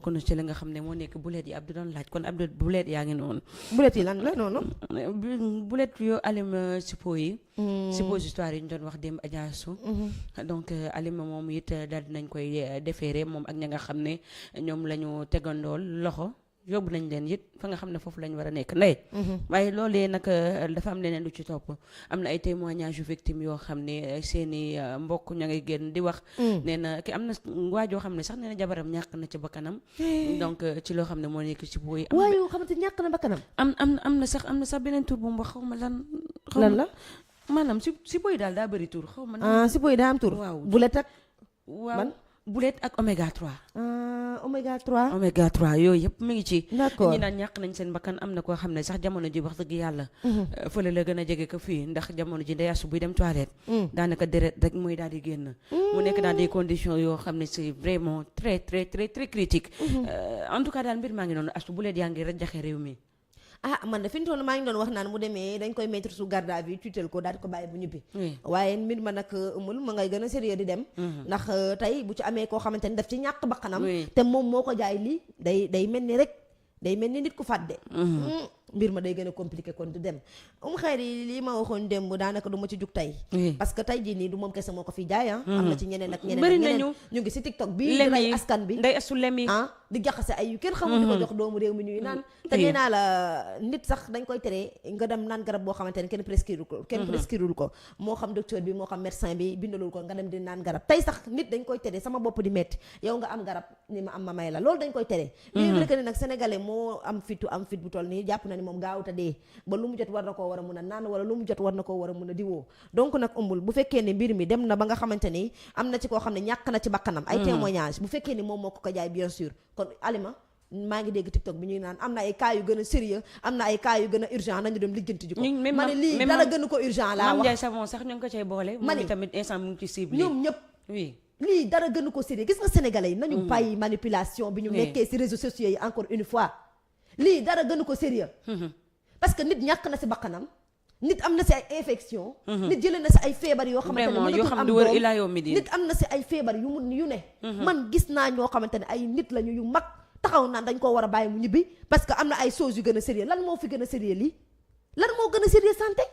kon ci li nga xam ne moo nekk bulet yi Abdou doon laaj kon Abdou bulet yaa ngi noonu. bulet yi lan la noonu. bulet yoo alim sipo yi. suppositoire yi ñu doon wax démb ajaasu. donc alim moom it daal dinañ koy defeere moom ak ña nga xam ne ñoom la ñu tegandool loxo yóbbu nañ leen it fa nga xam ne foofu lañ war a nekk ndey. waaye loolee nag dafa am leneen lu ci topp am na ay témoignages yu victimes yoo xam ne seeni mbokk ña ngay génn di wax. nee na ki am na waajoo xam ne sax nee na jabaram ñàkk na ci bakkanam. donc ci loo xam ne moo nekk ci booy. waaye yoo xamante ñàkk na bakkanam. am na sax beneen tur bu mu wax xaw ma lan. lan la maanaam si booy daal daa bëri tur xaw ma. si booy daa am tur. waaw bulet ak. waaw bulet ak oméga 3. oméga 3. oméga 3 yooyu yëpp mi ngi ci. d'accord ñi naan ñàkk nañ seen bakkan am na koo xam ne sax jamono ji wax dëgg yàlla. fële la gën a jege ko fii ndax jamono ji ndeyasu buy dem toilette. daanaka deret rek mooy daal di génn. mu nekk dans des conditions yoo xam ne c'est vraiment très très très très critique. en tout cas daal mbir maa ngi noonu astu bulet yaa ngi rek jaxe réew mi. Man de fi ñu toll maa ngi doon wax naan mu demee dañ koy mettre sous garde à vue tutel ko daal di ko bàyyi bu ñibbi. waaye mbir ma nag ëmul ma ngay gën a sérieux di dem. ndax tey bu ci amee koo xamante ni daf ci ñàkk bakkanam. te moom moo ko jaay lii day mel ni rek day mel ni nit ku fàdde. mbir ma day gën a compliqué kon du dem xeer yi lii ma waxoon démb daanaka du ma ci jug tey. parce que tey jii nii du moom kese moo ko fi jaay am na ci ñeneen ak ñeneen bëri nañu ñu ngi si TikTok bi di rey askan bi nday asu lem yi di jaxase ay yu kenn xamul di ko jox doomu réew mi ñuy naan te nee naa la nit sax dañ koy tere nga dem naan garab boo xamante ne kenn prescrire ko moo xam docteur bi moo xam médecin bi bindalul ko nga dem di naan garab tey sax nit dañ koy tere sama bopp di metti yow nga am garab ni ma am ma may la loolu dañ koy tere bien vrai que ne nag sénégalais moo am fit bu toll nii jàpp na ni moom gaawuta dee ba lu mu jot war na koo war a mun a naan wala lu mu jot war na koo war a mun a diwoo donc nag ëmbul bu fekkee ne mbir mi dem na ba nga xamante ni am na ci koo xam ne ñàkk na ci bakkanam ay témoignage bu fekkee ni moom moo ko jaay bien sûr kon alima maa ngi dégg TikTok bi ñuy naan am na ay cas yu gën a sérieux am na ay cas yu gën a urgent nañu dem lijjanti ji ko ma ne lii dara gën ko urgent laa wax Mame Ndiaye Savon sax ñu ngi ko cay boole ma ne tamit instant mu ngi ci cible ñoom ñëpp oui lii dara gën ko sérieux gis nga sénégalais yi nañu bàyyi manipulation bi ñu nekkee ci réseaux sociaux yi encore une fois lii dara gën ko sérieux parce que nit ñàkk na ci bakkanam nit am na ci ay infection nit jëlee na ci ay feebar yoo xamante ne mënatul am doom nit am na ci ay feebar yu ne man gis naa ñoo xamante ne ay nit lañu yu mag taxaw naan dañ koo war a bàyyi mu ñibbi parce que am na ay choses yu gën a sérieux lan moo fi gën a sérieux lii lan moo gën a sérieux santé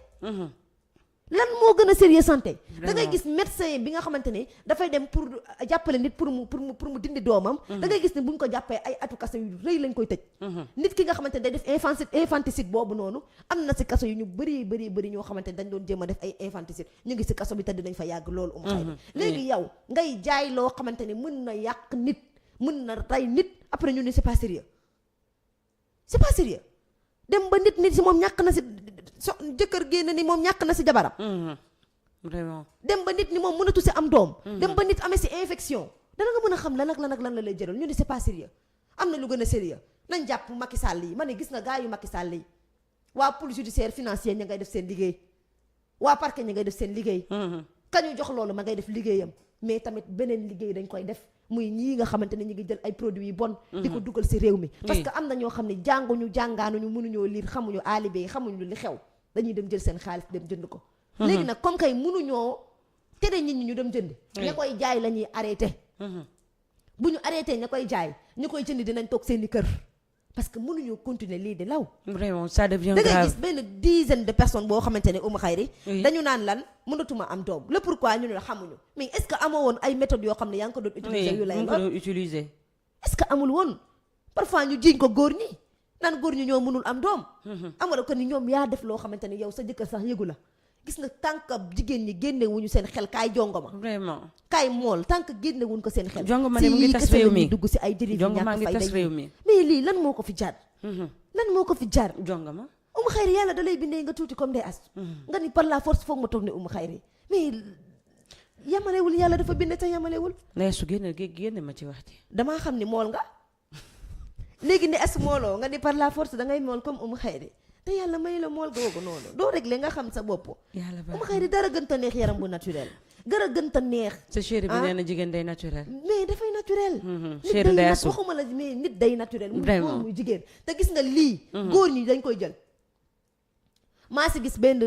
lan moo gën a sérieux santé da ngay gis médecin bi nga xamante ne dafay dem pour jàppale nit pour mu dindi doomam da ngay gis ne bu ñu ko jàppee ay atu kaso yu rëy lañ koy tëj nit ki nga xamante ne day def infanticide boobu noonu am na si kaso yu ñu bëri ñoo xamante ne dañ doon jéem a def ay infanticide ñu ngi si kaso bi te dinañ fa yàgg loolu xëy léegi yow ngay jaay loo xamante ne mën na yàq nit mën na rey nit après ñu ne c'est pas sérieux dem ba nit si moom ñàkk na si jëkkër génn ni moom ñàkk na si jabaram vraiment dem ba nit ni moom mënatu si am doom dem ba nit amee si infection dana nga mën a xam lan ak lan la lay jëral ñu ne c'est pas sérieux am na lu gën a sérieux nañ jàpp Macky Sall yi ma ne gis nga gars yu Macky Sall yi waa police judiciaire financier ña ngay def seen liggéey waa parquet ña ngay def seen liggéey kañu jox loolu ma ngay def liggéeyam mais tamit beneen liggéey dañ koy def muy ñii nga xamante ne ñu ngi jël ay produits yi bon di ko dugal ci réew mi parce que am na ñoo xam ne jàngaanuñu mënuñoo lire xamuñu aalibe yi xamuñu li xew dañuy dem jël seen xaalis dem jënd ko léegi nag comme kay mënuñoo tere nit ñi ñu dem jënd ña koy jaay la ñuy arrêté bu ñu arrêté ña koy jaay ñu koy jënd dinañ toog seeni kër parce que mënuñoo continuer lii di law vraiment ça devient da grave ngay gis benn dizaine de personnes boo xamante ne xayri dañu naan lan mënatuma am doom le pourquoi ñu ne la xamuñu mais est-ce que amoo woon ay méthodes yoo xam ne yaa ngi ko doon utiliser yu lay lor est-ce que amul woon parfois ñu jiiñ ko góor ñi naan góor ñi ñoo mënul am doom amala ko ni ñoom yaa def loo xamante ne yow sa jëkkër sax yëgu la gis nga tànk jigéen ñi génnewuñu seen xel kaay jongoma vraiment kaay mool tànk génnewuñ ko seen xel jongoma ne mu ngi tas réew mi dugg si ay jëriñ jongoma ngi tas réew mi mais lii lan moo ko fi jaar jongoma xayri yàlla da lay bindee nga tuuti comme day as nga ni par la force foog ma toog ne xayri mais yamalewul yàlla dafa binde te yamalewul ne su génne ma ci wax ji damaa xam ni mool nga léegi ne as mooloo nga ni par la force da ngay mool comme xayri te yàlla may la mool googu noonu doo régler nga xam sa bopp xayri dara gën ta neex yaram bu naturel dara gën ta neex sa chéri bi nee na jigéen day naturel mais dafay naturel chéri day asu waxuma la mais nit day naturel muy góor muy jigéen te gis nga lii góor ñi dañ koy jël maa si gis benn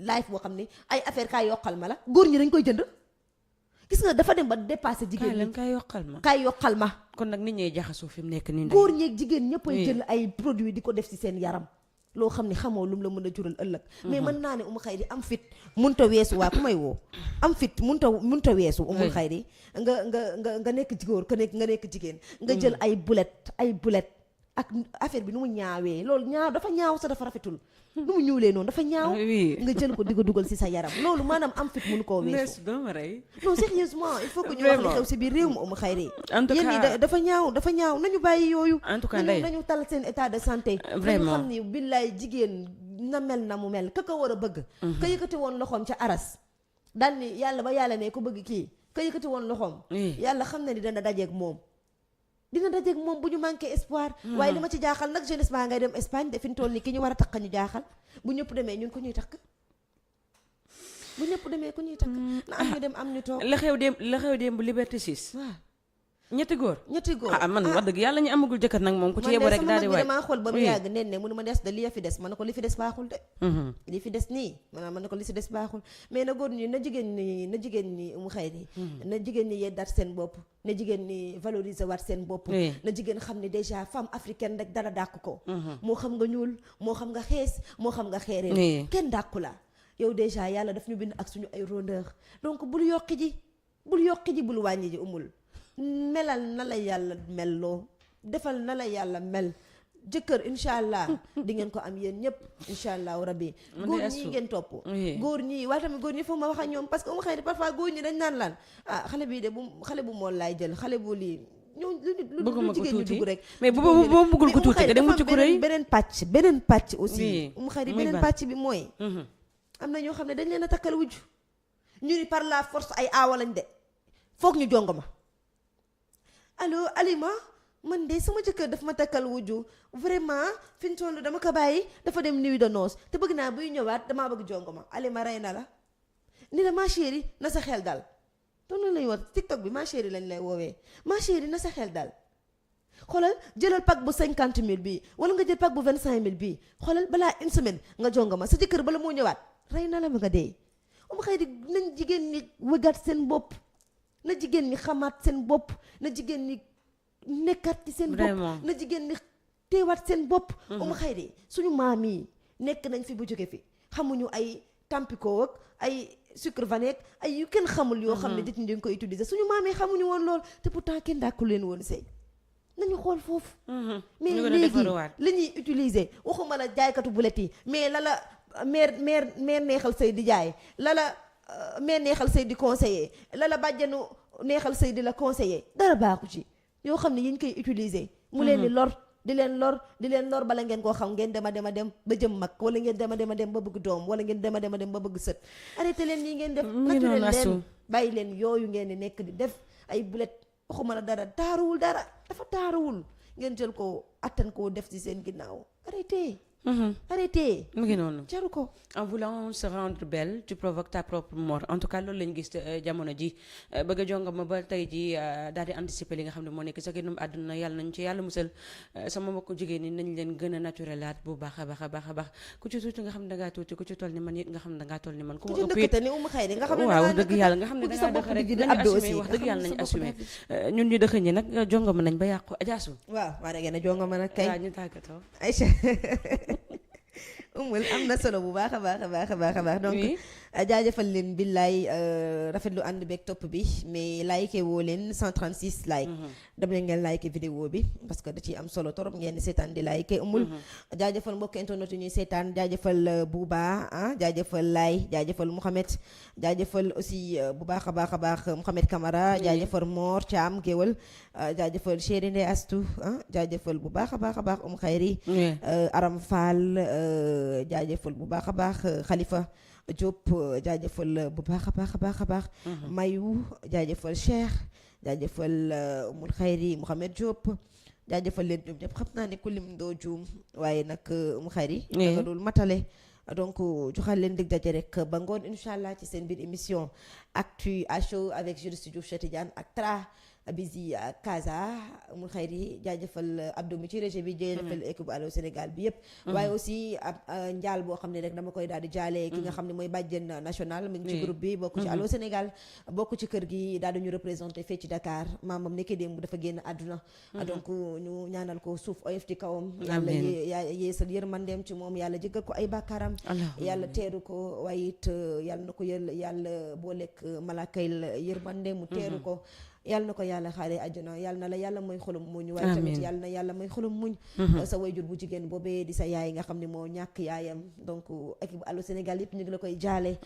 live boo xam ni ay affaire kaay yokkal ma la góor ñi dañ koy jënd gis nga dafa dem ba dépassé jigéen ñi. kaay yokkal ma. ma kon nag nit ñee jaxasoo fi mu nekk nii. góor ñeeg jigéen ñëppay jël ay produits di ko def ci seen yaram loo xam ne xamoo lu mu la mën a jural ëllëg. mais mën naa ne Umu Xayri am fit munta weesu waa ku may woo am fit munta weesu Umu Xayri nga nekk góor nga nekk jigéen nga jël ay bulet ak affaire bi nu mu ñaawee loolu dafa ñaaw sa dafa rafetul nu mu ñuulee noonu dafa ñaaw nga jël ko di ko dugal ci sa yaram loolu maanaam am fit mënu koo weesu non sérieusement il faut que ñu wax li xew ci biir réew mi Umu Xayri yéen ñi dafa ñaaw nañu bàyyi yooyu en tout cas nañu tal seen état de santé vraiment nañu xam ni billaay jigéen na mu mel ka ko war a bëgg ka yëkkati woon loxoom ca aras daal ni yàlla ba yàlla ne ko bëgg kii ka yëkkati woon loxoom yàlla xam na ni dina dajeeg moom bu ñu manqué espoir waaye li ma ci jaaxal nag jeunesse baa ngay dem Espagne de fi ñu toll nii ki ñu war a takk ñu jaaxal bu ñëpp demee ñun ko ñuy takk na am ñu dem am ñu toog la xew démb Liberté 6 waaw ñetti góor man wax dëgg yàlla ñu amagul jëkkër nag moom ku ci yeboo rek daal di waay damaa xool ba mu yàgg nen ne mënu ma des de li fi des ma ne ko li fi des baaxul de li fi des nii maanaam ma ne ko li si des baaxul mais na góor ñi na jigéen ñi Umu Xayri na jigéen ñi yeddaat seen bopp na jigéen ñi valoriser waat seen bopp na jigéen xam ne déjà femme africaine rek dara dàq ko moo xam nga ñuul moo xam nga xees moo xam nga xeeree kenn dàqu la yow déjà yàlla daf ñu bind ak suñu ay rondeur donc bul yokki ji bul wàññi ji umul melal na la yàlla melloo defal na la yàlla mel jëkkër incha allah di ngeen ko am yéen ñëpp incha allahu rabbi góor ñi ngeen topp góor ñi waaye tamit góor ñi foog ma wax ak ñoom parce que Umu Xayri parfois góor ñi dañ naan laan xale bii de xale bu mool laay jël xale bu lii lu jigéen ñi dugg rek mais bu bëggul ko tuuti da mu ci ku rëy beneen pàcc aussi Umu Xayri beneen pàcc bi mooy am na ñoo xam ne dañ leen a takkal wujj ñu ni par la force ay aawa lañ de foog ñu jongo ma allo Alima man de sama jëkkër daf ma takkal wujju vraiment fi ñu toll dama ko bàyyi dafa dem nuit de noces te bëgg naa buy ñëwaat damaa bëgg jongo ma Alima rey na la ni la ma chérie na sa xel dal ton la lay wax TikTok bi ma chérie lañ lay woowee ma chérie na sa xel dal xoolal jëlal pack bu 50 000 bii wala nga jël pack bu 25 000 bii xoolal balaa une semaine nga jongo ma sa jëkkër bala moo ñëwaat rey na la ma nga dee Umu Xayri nañ jigéen ñi wëggaat seen bopp na jigéen ñi xamaat seen bopp na jigéen ñi nekkaat ci seen bopp na jigéen ñi teewaat seen bopp Umu Xayri suñu maam yi nekk nañ fi bu jóge fi xamuñu ay tampiko ak ay sucre vanille ay yu kenn xamul yoo xam ne nit ñi dañ koy utiliser suñu maam yi xamuñu woon lool te pourtant kenn dàkku leen woon sëy nañu xool foofu mais léegi li ñuy utiliser waxuma la jaaykatu bulet yi mais la meer neexal sëy di jaay mais neexal sëy di conseiller la bàjjanu neexal sëy di la conseiller dara baaxu ci yoo xam ne yi ñu koy utiliser mu leen di lor di leen lor bala ngeen koo xam ngeen dema dem ba jëm mag wala ngeen dema dem ba bëgg doom wala ngeen dema dem ba bëgg sët arrêté leen yi ngeen def naturel leen bàyyi leen yooyu ngeen di nekk di def ay bulet waxuma la dara taaruwul dara dafa taaruwul ngeen jël ko attan koo def ci seen ginnaaw arrêtez mu ngi noonu jaru ko en voulant se rendre belle tu provoques ta propre mort en tout cas loolu lañu gis jamono ji bëgg a jongama ba tey ji daal di anticiper li nga xam ne moo nekk sa génnum àdduna yàlla nañu ci yàlla musal sama mbokku jigéen ñi nañ leen gën a naturelaat bu baax a baax ku ci tuuti nga xam ne dangaa tuuti ku ci toll ni man it nga xam ne dangaa toll ni man ku ma ëpp it ni Umu Xayri nga xam ne waaw dëgg yàlla nga xam ne dangaa dëx rek nañu assumé wax dëgg yàlla nañu assumé ñun ñu dëxëñ ñi nag jongama nañ ba yàqu ajaasu waaw da ngeen a jongama nag kay ñu tàggatoo Aïcha umul am na solo bu baax a baax donc jaajëfal leen billaay rafetlu ànd beeg topp bi mais like woo leen 136 like dem leen ngeen like vidéo bi parce que da ciy am solo torop ngeen seetaan di like umul jaajëfal mbokk internet yi ñuy seetaan jaajëfal Bouba jaajëfal Lay jaajëfal Mouhamed jaajëfal aussi bu baax a baax Mouhamed Camara jaajëfal Mor Thiam Géwal jaajëfal Chéri Ndeye Astou jaajëfal bu baax a baax Umu Xayri Aram Fall jaajëfal bu baax a baax Khalifa Diop jaajëfal bu baax a baax Mayu jaajëfal Cheikh jaajëfal Umul Xayri Mouhamed Diop jaajëfal leen ñoom ñëpp xam naa ne ku lim doo juum waaye nag Umu Xayri nga dul matale donc joxal leen dig daje rek ba ngoon incha allah ci seen biir émission Actu à chaud avec Jules Diouf Cheikh Tidiane ak Tra Bizi Kaza mu xayri jaajëfal Abdou mi ci régie bi jaajëfal équipe Allô Sénégal bi yëpp waaye aussi ab njaal boo xam ne rek dama koy daal di jaale ki nga xam ne mooy bàjjen national mi ngi ci groupe bi bokk ci Allô Sénégal bokk ci kër gi daal di ñu représenté fii ci Dakar maamam nekki démb dafa génn àdduna donc ñu ñaanal ko suuf oyof ci kawam yàlla yeesal yërmandeem ci moom yàlla jéggal ko ay bàkkaaram yàlla teeru ko waaye it yàlla na ko yàlla boo lekk malaakay yërmandeem mu teeru ko yàlla na ko yàlla xaaree àjjana yàlla na la yàlla mooy xolum muñ waaye tamit yàlla na yàlla mooy xolum muñ sa wayjur bu jigéen boobee di sa yaay nga xam ne moo ñàkk yaayam donc équipe Allô Sénégal yëpp ñu ngi la koy jaale